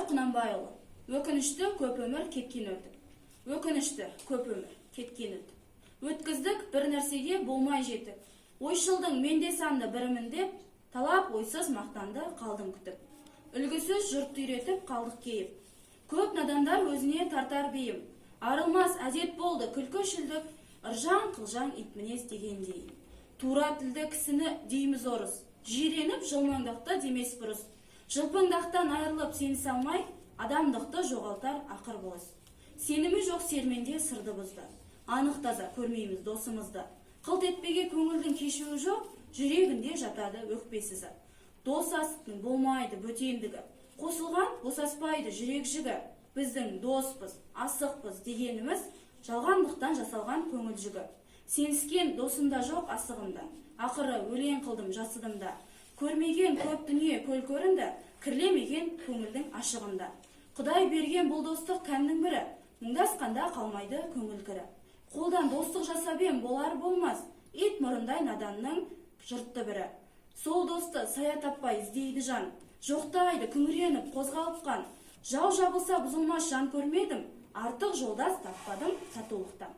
Құнанбайұлы. Өкінішті көп өмір кеткен өтіп. Өкінішті көп өмір кеткен өтіп. Өткіздік бір нәрсеге болмай жетіп. Ойшылдың мен де санды бірімін деп, талап ойсыз мақтанды қалдым күтіп. Үлгісіз жұртты үйретіп қалдық кейіп. Көп надандар өзіне тартар бейім. Арылмас әдет болды күлкі шүлдік, ыржаң қылжаң ит мінез дегендей. Тура тілді кісіні дейміз орыс, жиреніп жылмаңдақты демес бұрыс. Жылпыңдақтан айырылып сенісе алмай, адамдықты жоғалтар ақыр болыс. Сенімі жоқ серменде сырды бұзды. Анық таза көрмейміз досымызды. Қылт етпеге көңілдің кешуі жоқ, жүрегінде жатады өкпесізі. Дос асықтың болмайды бөтендігі. Қосылған босаспайды жүрек жігі. Біздің доспыз, асықпыз дегеніміз жалғандықтан жасалған көңіл жүгі. Сеніскен досымда жоқ асығымда. Ақыры өлең қылдым жасыдым да. Көрмеген көп дүние көл көрінді, кірлемеген көңілдің ашығында. Құдай берген бұл достық кәннің бірі, мұңдасқанда қалмайды көңіл кірі. Қолдан достық жасап ем болар болмас, ит мұрындай наданның жұртты бірі. Сол досты сая таппай іздейді жан, жоқтайды күңіреніп қозғалып қан. Жау жабылса бұзылмас жан көрмедім, артық жолдас таппадым татулықтан.